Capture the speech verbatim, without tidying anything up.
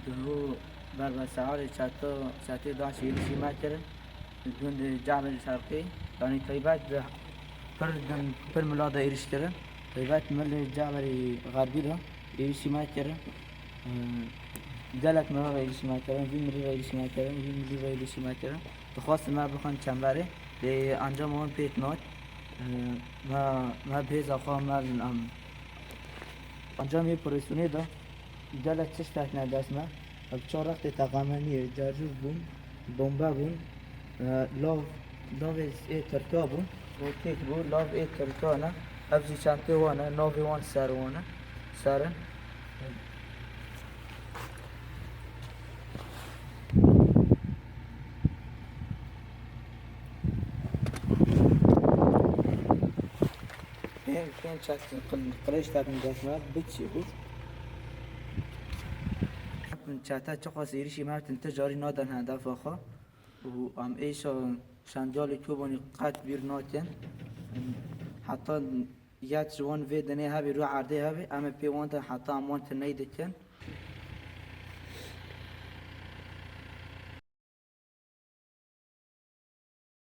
Ro berbe seharê çeto, çetê DAIŞ êrîşî me kirin. Gund Cebel Şerqî, yanî taybet di pir din, pir mila de êrîş kirin. Taybet milê Cebelê Xerbî de êrîşî me kirin. Gelek mila re êrîşî me kirin, vî milî re êrîşî me kirin, vî milî re êrîşî me kirin. Dixwastin me bixin çemberê, lê encama wan pêk nat. Me, me bihêza xwe me em. Encamê operasyonê de gelek tişt hatine dest me. Ev çar rextê teqemeniyê, cercûf bûn, bombe bûn, e, lav, lavê ê Tirka bûn, rokêt bû, lav ê Tirka ne. Ev jî çentê wan e, navê wan ser wan e, ser in. Pê-, pênc çet qil-, qilêç tekin dest me, biçî bû. Çete çiqas êrîşî me hatin, ti carî nadin hedefa xwe. Û em êşa şendiyalê Kobanî qet bîr nakin. Heta yek ji wan vê dinê hebî, rû erdê hebî, em ê pê wan de heta em wan tiney dikin.